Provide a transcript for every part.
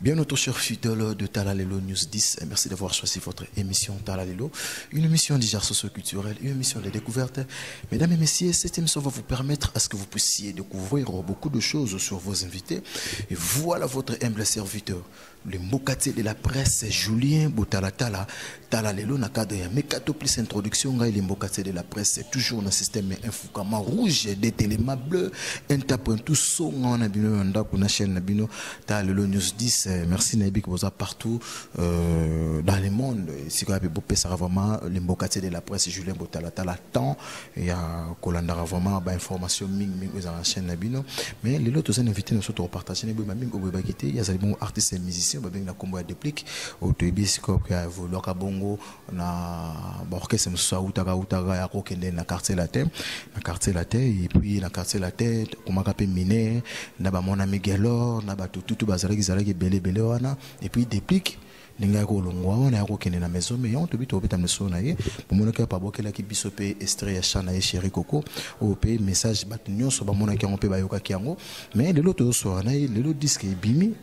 Bien notre cher fidèle de Talalelo News 10, merci d'avoir choisi votre émission Talalelo, une émission d'hygiène socio-culturelle, une émission de découverte. Mesdames et messieurs, cette émission va vous permettre à ce que vous puissiez découvrir beaucoup de choses sur vos invités. Et voilà votre humble serviteur, le mbokatier de la presse, Julien Botalatala, Talalelo na cadre ya Mekato plus introduction, ngai le mbokatier de la presse, c'est toujours dans système infukama rouge, des téléma bleu, interprète tout son na bino ndako na chaîne na bino Talalelo News 10. Merci Nabi que vous êtes partout dans le monde. Si vous avez beaucoup ça vraiment le mbokatier de la presse Julien Botalatala temps il y a kolandara vraiment ba information ming ming aux la chaîne na bino. Mais les autres invités nous sont partager ne ba ming obo ba kité, il y a bon artiste et musicien ba benga na kombo ya Deplick au toyebi sikoyo ya évoluaka bongo na ba orchestre mosusu autaka autaka ya kokende na quartier latin, na quartier latin et puis na quartier latin komaka pe mine na ba mona Miguelor na bato tutu bazalaki zalaki ebele ebele wana et puis Deplick ndenge ya kolongwa wana ya kokende na maison mais yango tobi tobeta meso na ye bomonaki apa abokelaki biso pe extrait ya chant na ye chéri Coco oyo pe message bato nyonso bamonaki yango pe bayokaki yango mais lelo tozosola na ye lelo disque ebimi,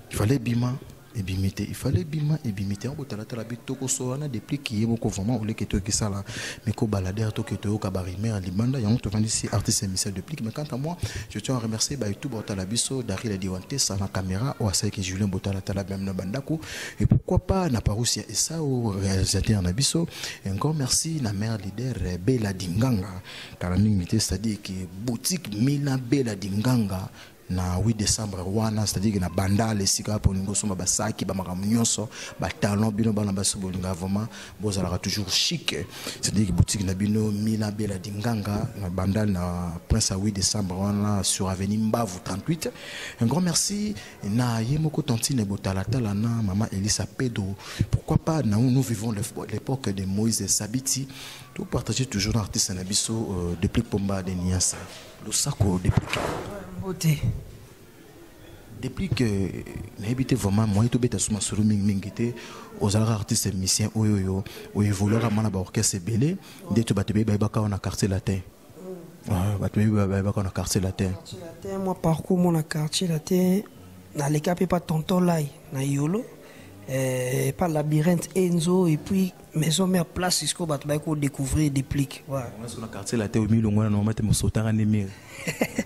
il fallait bima ebimi te, il fallait bima ebimi te. Yango botalatala bi tokosola na Deplick ye moko vraiment oleke toyokisala miko balader toke toyoka ba rumeur ya libanda yango tovandisi artiste et musicien Deplick. Mais quant à moi, je tiens à remercier ba YouTube botala biso Daril Diwantesa na caméra oyo asalaki Julien Botalatala même na bandako et pourquoi pas na Parousia Esao réalisateur na biso. Et encore merci na mère leader Bella Dinganga kala mingi te, c'est-à-dire que boutique Mina Bella Dinganga na 8 décembre wana, c'est-à-dire que na bandal esika po ningo somba basaki ba makambo nyonso ba talon bino bana baso bolinga vraiment bozalaka toujours chic, c'est-à-dire que boutique na bino Mina Bella Dinganga na bandal na Prince à 8 décembre wana sur avenue Mbavu 38. Un grand merci na ye moko tantine Botalatala na maman Elisa Pedro, pourquoi pas na nous vivons l'époque de Moïse Sabiti, tout partager toujours l'artiste na biso Deplick Pomba de Niassa losako Deplick. Beauté. Depuis que nayebi te vraiment moyen tobeta suma solo mingi mingi te, ozalaka artiste musicien oyo oyo oyo évoluera mana ba orchestre ebele nde to bato bayeba bayebaka na quartier latin. Ouais, bato bayeba bayebaka na quartier latin. Quartier latin, moi parcours mon na quartier latin naleka pe pa tonton Lai na Yolo, par labyrinthe Enzo et puis maison mère place jusqu'au bato bayeko découvrir Deplick. Ouais. On est sur la quartier latin au milieu on a mosotanga nde mire.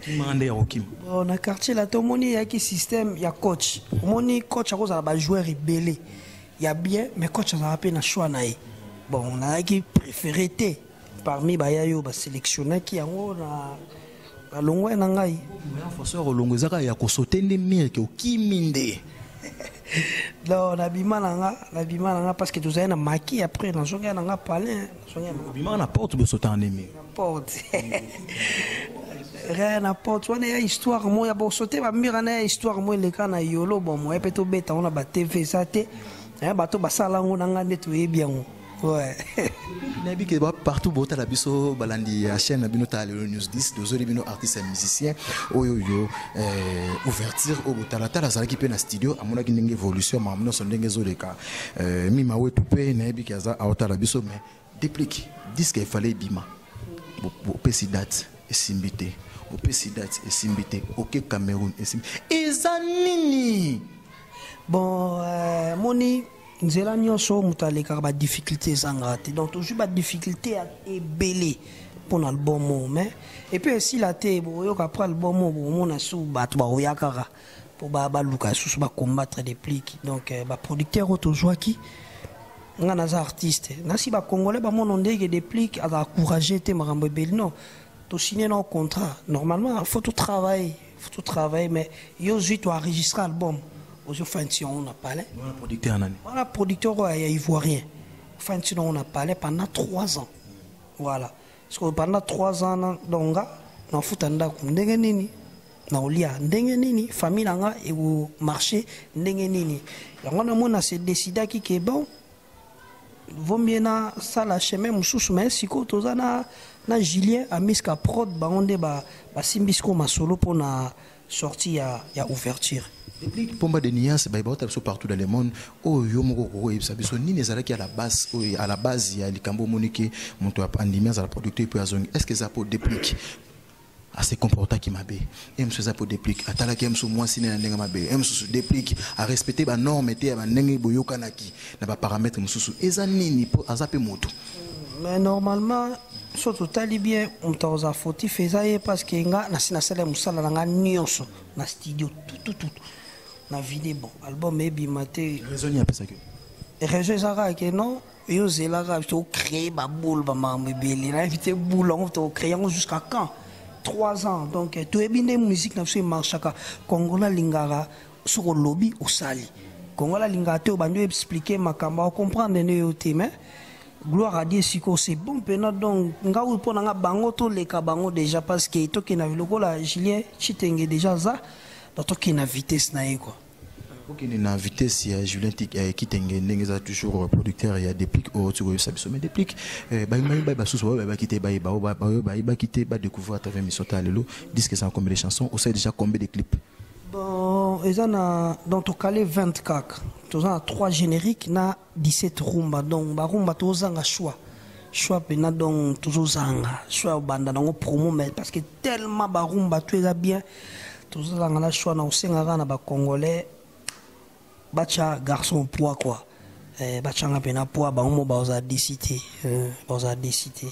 Kima nde ya kokima. Bon, na quartier latin omoni yaki système ya coach. Omoni coach akozala ba joueur ebele. Ya bien mais coach azala pe na choix na ye. Bon, on a qui préféré te parmi ba yayo ba sélectionner ki yango na na longwe na ngai. Mais François Rolongo ezaka ya kosote nde mire ke okimi nde. Non, na bima na nga, na bima na nga parce que tozali na maki après na zonga na nga palin, na zonga na nga. Bima na porte bosota nde mire. Na porte. Rien na porte wana ya histoire mo ya bosote ba mire na ya histoire mo eleka na yolo bon mo pe to beta ona ba TV ça te. Hein, bato basala ngo na nga nde toyebi yango. Ouais. Nayebi ke ba partout botala biso balandi ya chaîne na bino Talalelo News 10, tozoli bino artiste et musicien oyo yo ouverture oyo botalatala azalaki pe na studio amonaki ndenge évolution makambo nyonso ndenge ezoleka. Mima wetu pe nayebi ke aza aotala biso mais Deplick disque il fallait bima. Bopesi date esimbi te. Bopesi date esimbi te. Ok Cameroun esimbi. Eza nini? Bon, moni nzela nyonso moto alekaka ba difficulté ezangaka te. Donc tozwi ba difficulté ya ebele mpona album oyo, mais et puis esila te, boyoka après album oyo bomona su bato bakoya kaka po baluka susu ba combattre Deplick. Donc ba producteur oyo tozwaki, nga naza artiste nasi ba congolais bamona ndenge Deplick aza encouragé te makambo ebele. Non, to signer no contrat normalement, faut tout travailler, faut tout travailler, mais yo zwi to enregistrer album ozo fanti on a parlé. Voilà producteur nani? Voilà producteur ya ivoirien. Fanti on a parlé pendant 3 ans. Voilà. Parce que pendant 3 ans donc nga Nafuta ndako ndenge nini? Naolia ndenge nini? Famille na nga ekomarche ndenge nini? Yango namona se décidaki ke bon, vaut mieux na sala chemin mosusu. Mais sikoyo toza na Julien Amiska Prod, bango nde basimbi sikoyo masolo mpona sortie ya ouverture. Déplick Pomba de Nuance, bayeba biso partout dans le monde. Oyo yo moko kokoyebisa biso nini ezalaki à la base, oyo à la base ya likambo omoniki moto andimi azala producteur mpe azongi? Est ce que eza po Déplick ase comportaki mabe ye mosusu, eza po Déplick atalaki ye mosusu mwasi ne na ndenge mabe ye mosusu, Déplick arespecte banorme te ya bandenge boyokanaki na baparamètre mosusu, eza nini? Mpo aza mpe moto. Mais normalement, so totali bien, moto akozala fautif eza ye, parce que nga nasi nasala mosala na nga nyonso na studio, tutututu na vide. Bon, album ebima te. Raison nini apesaki? Raison eza kaka ke non, yo ozelaka tocrée baboule, bamakambo ebele, nayebi te. Boule yango tocrée yango jusqu'à quand? 3 ans. Donc toyebi nde musique na biso emarchaka. Congolais alingaka soki olobi osali. Congolais alingaka te obandi oexplike makambo, acomprendre nde yo te. Mais gloire à Dieu, sikoyo c'est bon mpena. Donc nga oyo, mpo na nga, bango toleka bango déjà, parce que tokende lokola Julien Chitenge déjà aza, donc tokende na vitesse na ye quoi. Okende na vitesse ya Julien Kitenge, ndenge eza toujours producteur ya Déplick oyo ti koyebisa biso. Mais Déplick, bayimbayimba basusu baoyo bayebaki te, bayeba, oyo bayebaki te badécouvrir à travers émission ta lelo. Disque eza na combien de chansons? Osali déjà combien de clips? Bon, eza na, donc tokale 20 kaka. Toza na 3 générique na 17 rumba. Donc barumba tozanga choix mpena. Donc tozozanga choix ya obanda nango promo, mais parce que tellement barumba to eza bien, tozozanga na choix. Na osengaka na bacongolais batya garçon poids quoi, batyanga mpena poids. Bango mo bazala déçus te, bazala déçus te,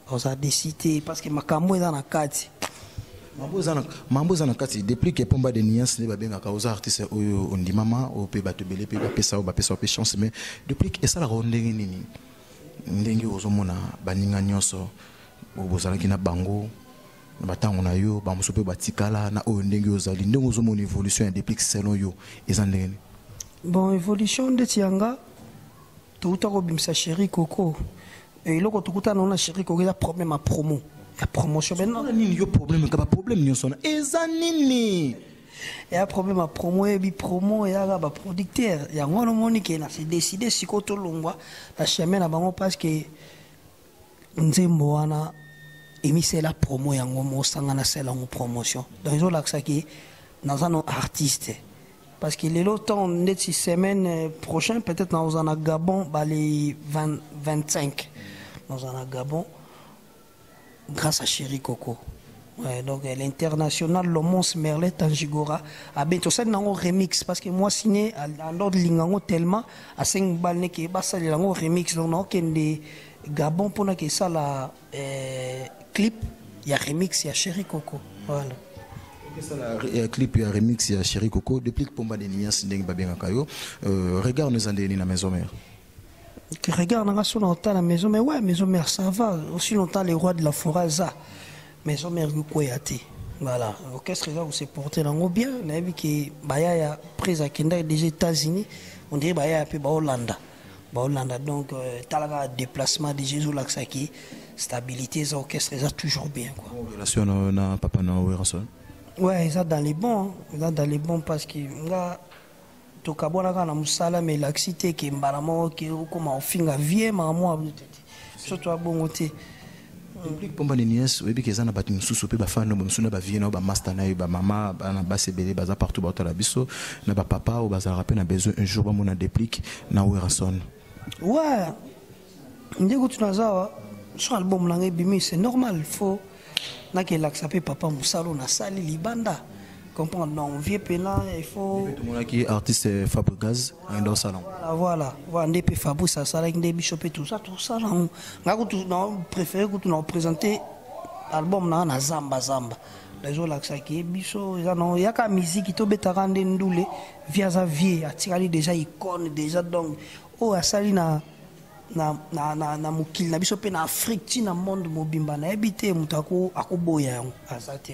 bazala déçus te, parce que makambo eza na kati. Mambo eza na kati. Déplick Pomba de Nuance nde babengaka, oza artiste oyo ondimama, oyo mpe bato ebele mpe bapesa oyo bapesa mpe chance. Mais Déplick, esalaka o ndenge nini ndenge ozomona baninga nyonso oyo bozalaki na bango na batango na yo, bamosusu mpe batikala na oyo ndenge ozali, ndenge ozomona évolution ya Déplick, selon yo eza ndenge nini? Bon, évolution ndeti yanga, touta kobimisa Chéri Coco. Eloko tokuta nango na Chéri Coco eza problème ya promo, ya promotion. Maintenant nini yo problème ka baproblème nyonso wana eza nini? Eya problème ya promo. Oyebi promo eyaka baproducteur yango wana. Omoni ke na se décide sikoyo tolongwa na chemin na bango, parce que nzembo wana emisela promo yango mosanga, nasala yango promotion. Donc ezolakisaki naza no artiste, parce que lelo ntango ndeti semaine prochaine peut-être naoza na Gabon, bale 20, 25 naoza na Gabon grâce à Chéri Coco. Ouais, donc l'international Lomons Merlet Tangigora aben tosali nango remix, parce que moi signé andor lingango tellement asengi bal neke basalela yango remix. Donc naokende Gabon mpona ke esala clip ya remix ya Chéri Coco, voilà. Okesala clip ya remix ya Chéri Coco. Déplick Pomba de Nuance ndenge babengaka yo, regard no eza ndenge nini na maison mère? Regarde nanga so na otala maison mère, ouais, maison mère ça va. Aussi longtemps les rois de la forêt aza, maison mère ekokwea te. Voilà, orchestre eza kose porter nango bien. Nayebi ke baya ya prise akendaki déjà États-Unis, on dirait baya mpe baolanda baolanda. Donc talaka déplacement déjà ezolakisaki stabilité eza, orchestre eza toujours bien quoi. Relation na papa na Werrason? Ouais, eza dans les bons, eza dans les bons, parce que nga tokabwanaka na mosala, mais elakisi te ke mbala moko ke okóma ofinga vie makambo te te, so toya bongo te. Déplick Pomba de Nuance, oyebi ke eza na bato mosusu mpe bafani mosusu na bavie na oyo, bamaster na yo, bamama, bana basi ebele baza partout baotala biso, na bapapa oyo bazalaka mpe na besoin un jour bamona Déplick na Werrason. Ouais, nde kutu naza awa so album nanga ebimi, c'est normal, faut nakelakisa mpe papa mosala oyo nasali libanda, comprendre. Donc vie mpena il faut. Tomonaki artiste Fabregas akenda kosala. Voilà, nde mpe Fabrice asalaki, nde biso mpe toza tosala yango. Nga kutu na préféré kutu na présenter album nanga na zamba zamba, ezolakisaki ye biso eza na yaka miziki tobetaka nde ndule. Vie aza vie, atikali déjà icône déjà. Donc oyo asali na mokili na biso mpe na Afrique, ntina monde mobimba, nayebi te moto akoboya yango aza te.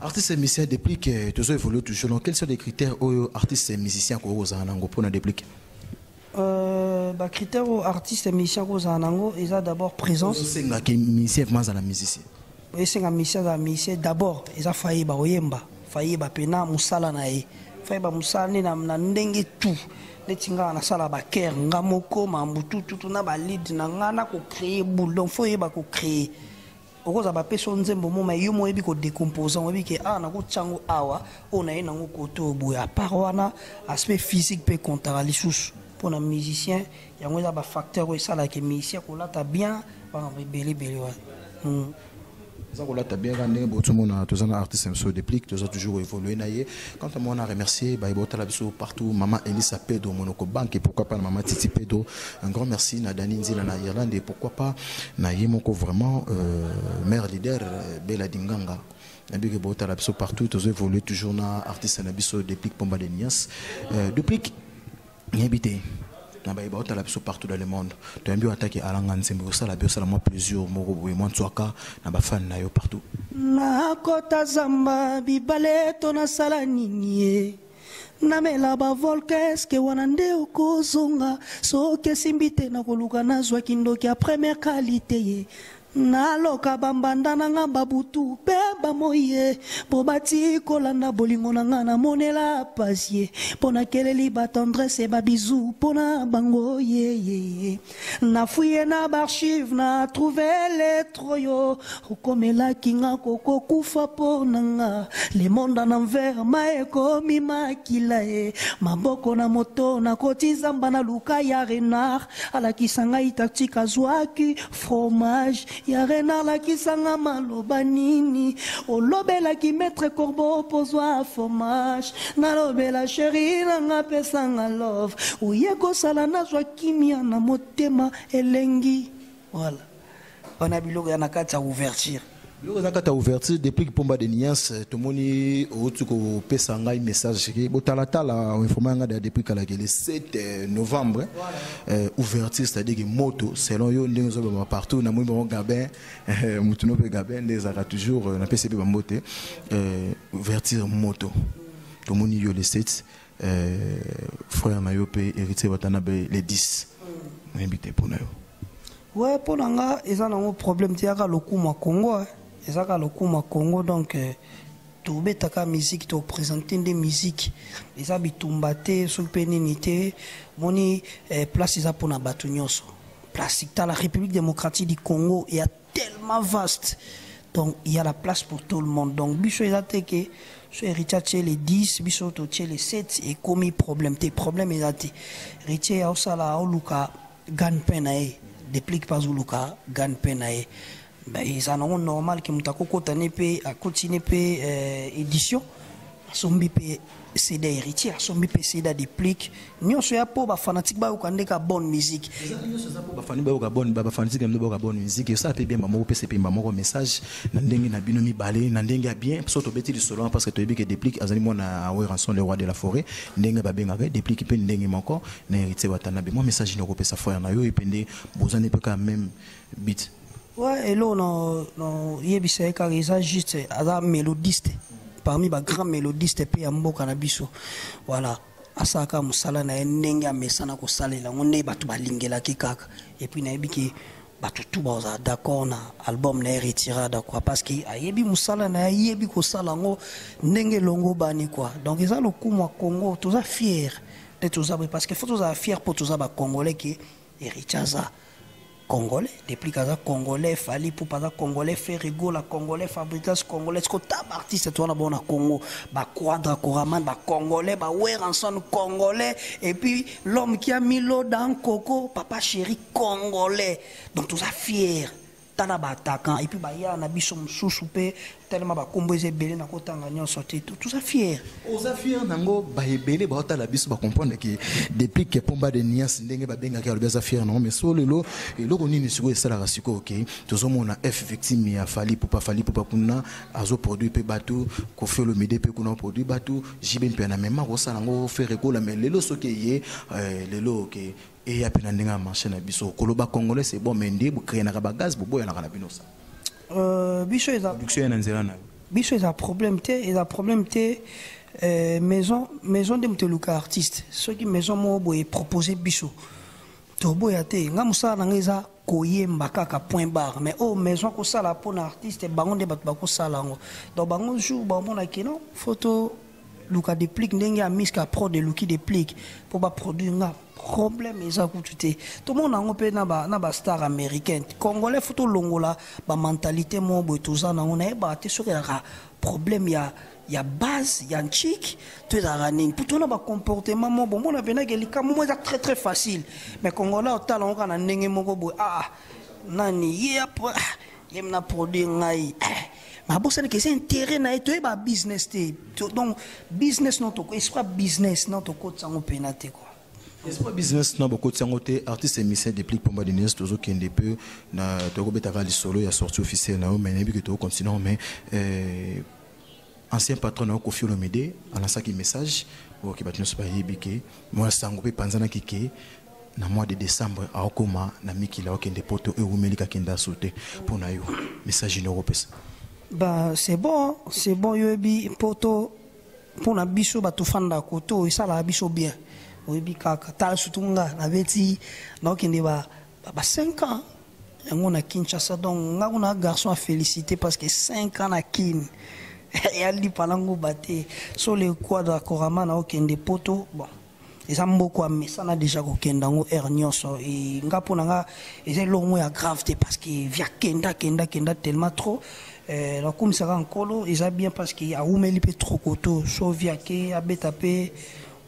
Artiste musicien Déplick, tozo évolue toujours. Donc quels sont les critères oyo artiste musicien akoki kozala nango mpona Déplick? Bacritère oyo artiste musicien kozala nango eza d'abord présence. Osengaki musicien vraiment azala musicien? Esenga musicien azala musicien d'abord, eza faut ayeba koyemba, faut ayeba mpena mosala na ye, faut ayeba mosala nde na ndenge tout. Neti nga nasala baker nga moko, mambu tututu na balead na nga na kocréer boule. Donc faut oyeba kocréer. Okozala bapesa yo nzembo mo, mais yo mo oyebi kodécompose, oyebi ke awa nakotia yango, awa oyo naye nango kote oyo boye. À part wana, aspect physique mpe kontaka lisusu mpona musicien. Yango eza bafacteur oyo esalaka musicien kolata bien, makambo ebele ebele wana. Eza kolata bien kaka ndenge botomona. Toza na artiste mosusu, Déplique, toza toujours évolué na ye. Quant à moi, na remercier bayeba otala biso partout, mama Elisa Pedro Monoko Banque, et pourquoi pas na mama Titi Pedro. Un grand merci na Dani Nzila na Irlande, et pourquoi pas na ye moko vraiment mère leader Bela Dinganga. Nabiki botala biso partout. Tozo évolué toujours na artiste na biso, Déplique Pomba de Nias. Déplique, nayebi te na bayeba otala biso partout dans le monde, toyambi oyo ataki alanga nzembe, osala bi osala mwa plaisir moko boye, mwa ntswaka na bafani na yo partout. Nakota zamba bibale to nasala nini ye, namela bavolka, eske wana nde okozonga? Soki esimbi te, nakoluka nazwaki ndoki ya première qualité ye, naloka bambanda na nga babutu mpe bamoi ye, mpo bati kolanda bolingo na nga, namonela pasi ye, mpo nakeleli batendresse, babizu mpo na bango ye ye. Nafouillé na baarchive, na trouvé lettre oyo okomelaki nga, kokokufa mpo na nga. Le monde en envers, ma ekomi makila ye, maboko na moto, nakoti zamba, naluka ya renard, alakisa ngai tactique, azwaki fromage ya renard. Alakisa nga maloba nini olobelaki maître corbeau pozwa fromage. Nalobela chéri nanga, apesanga love, oye kosala nazwa kimia na motema elengi. Voilà, wana biloko ya na kati ya ouverture. Biloko eza kati ya ouverture. Depuis Pomba de Niance, tomoni outi kopesa ngai message ke botalatala informa ngai da depuis kalaki le 7 novembre, ouverture, c'est-à-dire que moto selon yo ndenge ozobema partout. Namoni bango Gabin, motu no mpe Gabin nde ezalaka toujours, napesi mpe bambote. Ouverture moto, tomoni yo le 7, frère na yo mpe Héritier Watanabe le 10. Nayebi te mpo na yo. Ouais, mpo na nga eza nango problème te, yaka lokumu ya Congo, eza kaka lokumu ya Congo. Donc tobetaka musique, toprésente nde musique, eza bitumba te, soki mpe nini te. Moni place eza mpona bato nyonso. Place, tala, République démocratique du Congo eya tellement vaste, donc il y a la place pour tout le monde. Donc biso eza te ke so Héritier atie le 10, biso totie le 7, ekomi problème te. Problème eza te. Héritier aosala, aoluka gagne-pain na ye, Déplique mpe azoluka gagne-pain na ye. Eza nango normal ke moto akokota ne mpe akoti ne mpe édition, asombi mpe CD Héritier, asombi mpe CD Déplique, nyonso ya mpo bafanatique bayoka nde ka bonne musique. Bafani bayoka bonne, bafanatique na bayoka bonne musique, esala mpe bien. Bamoko pesa mpe bamoko message na ndenge na bino mibale, na ndenge ya bien. So tobeti lisolo parce que toyebi ke Déplique azali mwana Werrason, le roi de la forêt, ndenge babengaka Déplique mpe ndenge moko na Héritier Watanabe. Mwa message nini okopesa frère na yo epe nde bozani mpe kaka même bit? Ouais, elo no yebisa ye kaka eza juste aza mélodiste parmi bagrand mélodiste mpe ya mboka na biso. Voilà, asalaka mosala na ye ndenge amesana kosalela yango, nde bato balingelaki kaka. Et puis nayebi ke bato tu bazala d'accord na album na ye Retirada quoi, parce que ayebi mosala na ye, ayebi kosala yango ndenge elongo bani quoi. Donc eza lokumu ya Congo, toza fier nde toza boye, parce que faut tozala fier mpo toza bacongolais, ke Héritier aza congolais, Déplique aza congolais, Fally Ipupa aza congolais, Ferre Gola congolais, Fabregas congolais, siko ta baartiste to wana bona Congo, baquadra Koraman bacongolais, baWerrason congolais, et puis l'homme qui a mis l'eau dans coco, papa chéri congolais. Donc toza fier. Tala baattaquant et puis baya na biso mosusu mpe telema, bakombo eza ebele na kotanga nyonso te. Toza fier. Oza fier nango, baebele baotala biso bacomprendre ke Déplique Pomba de Nias, ndenge babengaki, alobi aza fier nango. Mais so lelo eloko nini sikoyo esalaka sikoyo ke tozomona F victime ya Fally Ipupa? Fally Ipupa kuna azoproduire mpe bato, Koffi Olomide mpe kuna produit bato, JB mpe na mema kosala yango, Ferre Gola. Mais lelo soki eye lelo ke eya mpe na ndenge ya marché na biso, koloba congolais c'est bon, mais nde bocréenaka bagaz, boboyanaka na bino sa Biso eza production ya na nzela na yo. Biso eza problème te, eza problème te. Maison nde moto eluka artiste. Soki maison moko boye propose biso, toboya te. Nga mosala na ngai eza Koyemba kaka, point barre. Mais oyo maison akosala mpona artiste, bango nde bato bakosala yango. Donc bango jour baomonaki non, faut toluka Déplique ndenge ya Miska Prod eluki Déplique mpo baproduire nga, problème eza kutu te. Tomona yango mpe na bastar américain. Congolais, faut tolongola bamentalité moko boye toza nango. Nayebaka te soki ezalaka problème ya base ya nchik to ezalaka nini, mpo tona bacomportement moko bomona mpenake likambo moko eza très très facile, mais Congolais otala yango kaka na ndenge moko boye. Ah, nani ye ye na produire ngai, mabosanaki eza intérêt na ye. Toyeba business te. Donc business no, esprit business no, tokotisa yango mpena te quoi. Esprit business na bokoti yango te. Artiste émissaire Déplique Pomba Denis, tozokende mpe na tokobetaka lisolo ya sortie officielle na yo, mais nayebi ke tokocontinue. Mais ancien patron na yo Kofi Olomide alançaki message oyo bato nyonso bayebi ke mwa sango mpe epanzanaki ke na mois de décembre aokóma na mikili, aokende Poto. Ewumeli kakende aso te. Mpo na yo, message nini okopesa? Bah, c'est bon, c'est bon. Yoyebi, Poto mpona biso bato fandaka koto, esalaka biso bien. Oyebi kaka, tala surtout nga nabeti, naokende ba 5 ans yango na Kinshasa. Donc nga kuna garçon à féliciter parce que 5 ans na Kine eyali palango te. So le quadra korama naokende Poto, bon, eza mboka amesana déjà kokenda yango aire nyonso. E nga, mpo na nga, eza eloko moko ya grave te parce que via kenda kenda kenda tellement trop. Nakumisaka Nkolo, eza bien parce que awumeli mpe trop koto. So via ke abeta mpe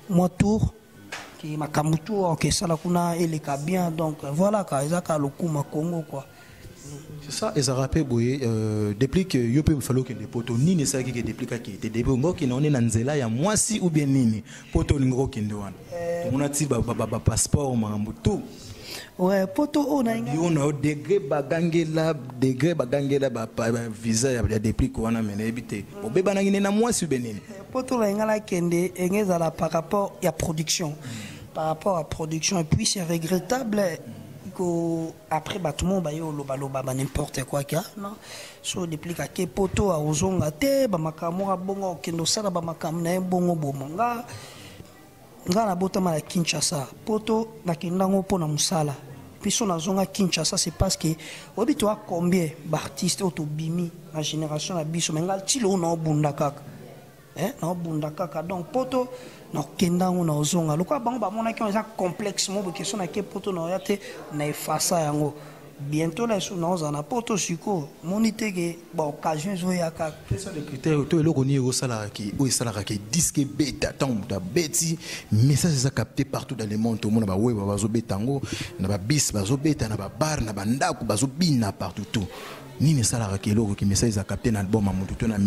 mwa tour ke makambo tu okesala kuna eleka bien. Donc voilà ka eza ka lokuma Congo quoi. C'est ça, ezalaka mpe boye. Déplique, yo mpe fallait okende Poto. Nini esalaki ke Déplique akende te? Depuis ongo okende, one na nzela ya mwasi ou bien nini? Poto olingi okende wana, tomona ti bapasseport, makambo tout. Ouais, Poto oyo na yo na yo, degré bagangela, degré bagangela bavisa ya Déplique wana, me nayebi te obebanaki nde na mwasi ube nini. Poto na nga nakende, enge ezala par rapport ya production, par rapport à production. Et puis c'est regrettable ko après bato mo baye olobaloba ba n'importe quoi ka non, so Déplique ake Poto, akozonga te, bamakambo moko abongo, akokende osala bamakambo na ye bongo boma. Nga nabotama na Kinshasa. Poto nakenda yango mpo na mosala. Puis so nazonga Kinshasa, c'est parce que oyebi toa combien baartiste oyo tobimi na génération na biso, mais nga ntilo oyo naobunda kaka, naobunda kaka. Donc Poto nakokenda yango, naozonga lokola bango bamonaki yango eza complexe mo boye. Question nake Poto, naoya te na efasa yango bientôt la esu naozala na Poto. Sikoyo moni te ke baoccasion ezoya kaka. Quels sont les critères to eloko nini osalaka ke oyo esalaka ke disque ebeta? Ntango moto abeti, message eza capté partout dans le monde. Tomona baweba bazobeta yango na babis, bazobeta na babar, na bandako, bazobina partout. Tout nini esalaka ke eloko ke message eza capté na album ya moto to na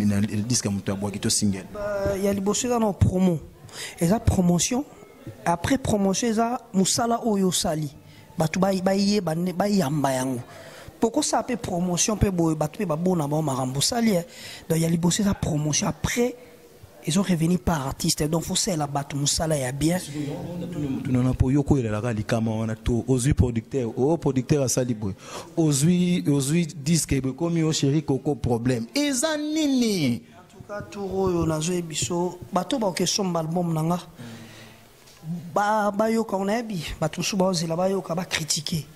disque ya moto abwaki to single? Ya liboso eza na promo, eza promotion. Après promotion, eza mosala oyo osali, bato bayeba, bayamba yango. Pokosala mpe promotion mpe boye, bato mpe babona bango makambo osali. Donc ya liboso eza promotion, après ezo revenir par artiste. Donc fosalela bato mosala ya bien. Tunana mpo yo koyelelaka likama wana to ozwi producteur, o producteur asali boye, ozwi disque boye, komi o chéri koko, problème eza nini? En tout cas, tour oyo nazoyebi biso, bato bakokesomba album na nga, bayoka. Nayebi bato mosusu baozela bayoka, bacritique,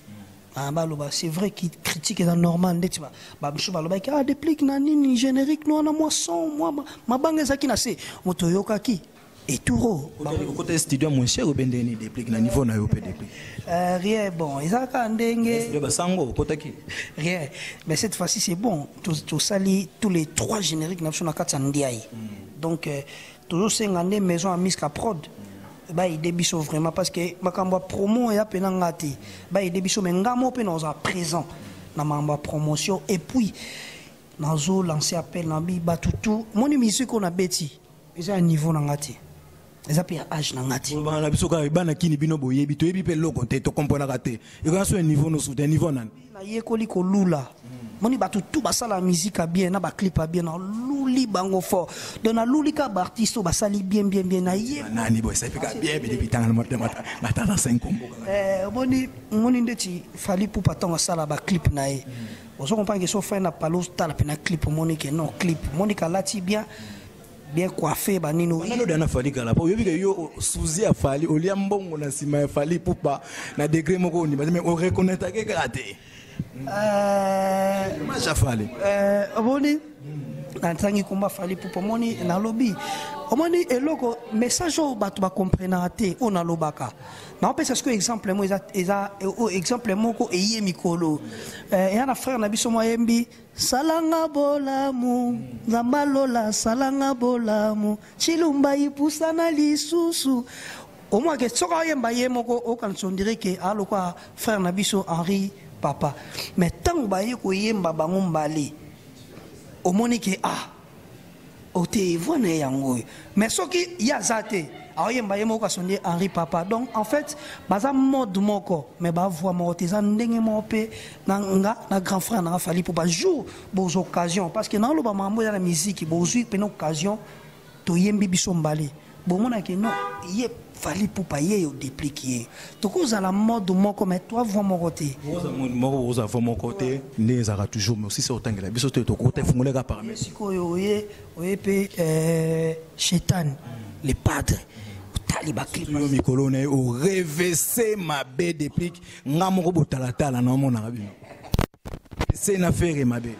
baloba. C'est vrai que critique eza normal. Ndeti bamosusu balobaki: "Ah, Déplique na nini générique no wana, mwa son mwa mabanga ezalaki na se." Moto oyokaki eturo. Okota studio moins cher obe ndeni, Déplique, na niveau na yo mpe, Déplique? Rien, bon, eza kaka ndenge studio basango okotaki. Rien, mais cette fois-ci c'est bon. Tosali tous les trois génériques na biso na kati ya ndiai. Donc tozosenga nde maison ya Miska Prod baide biso vraiment, parce que makambo ya promo eya mpena nga te. Baide biso, mais nga mo mpe nazala présent na makambo ya promotion. Et puis nazo lancer appel na bi bato tu moni musique oyo nabeti eza ya niveau na nga te, eza mpe ya age na nga te. Olobaka na biso kaka bana kini, bino boyebi, toyebi mpe eloko te, tokomprenaka te. Ekoya so ya niveau nosu te, niveau nani? Nayekoli kolula. Moni bato tu basala musique ya bien na baclip ya bien, naluli bango fort. Donc naluli kaka baartiste oyo basali bien bien bien na ye. Nani boye esali mpe kaka bien bele bitanga matata 5 kombo? Omoni, omoni ndeti Fally Ipupa, ntango asala baclip na ye, ozo comprendre ke so fai na palo, otala mpe na clip, omoni ke non, clip omoni ke alati bien, bien coiffé, banini. Nano dana Fally kala po oyebi ke yo suzi ya Fally, olia mbongo na nsima ya Fally Ipupa na degré moko ondima te, mais oreconnaîtrake kaka te. Image Fally. Omoni, natangi komba Fally Ipupa. Omoni, nalobi, omoni eloko, message oyo bato bacomprenaka te, oyo nalobaka, naopesa sikoyo exemple moko. Eza oyo exemple moko eye mikolo. Eya na frère na biso mo ayembi: "Salanga bolamu, Nzambe alola, salanga bolamu, Chilumba ipusana lisusu." Omwake soki ayemba ye moko, okanisa on dirait ke alokwa frère na biso Henri Papa. Mais ntango baye koyemba bango mbale, omoni ke ah, ote voix na ye yango oyo. Mais soki ye aza te, aoyemba ye moko, asondi Henri Papa. Donc en fait baza mode moko, mais bavoix moko te. Eza ndenge moko mpe na nga na grand frère nanga Fally, mpo bajour bozwa occasion, parce que naoloba makambo eza na musique, bozwi pene occasion, toyembi biso mbale, bomonaki non, ye Fally Ipupa, ye yo Déplick, ye tokozala mode moko, mais toi voix moko te. Moko oza voix moko te, nde ezalaka toujours. Mais aussi se otangela biso te, tokota efungoleka parmi. Sikoyo oye mpe Shetan le Padre, otali baclip. Yo mikolo na ye orevese mabe, Déplick. Nga moko botalatala na omonaka bino se na Ferre mabe.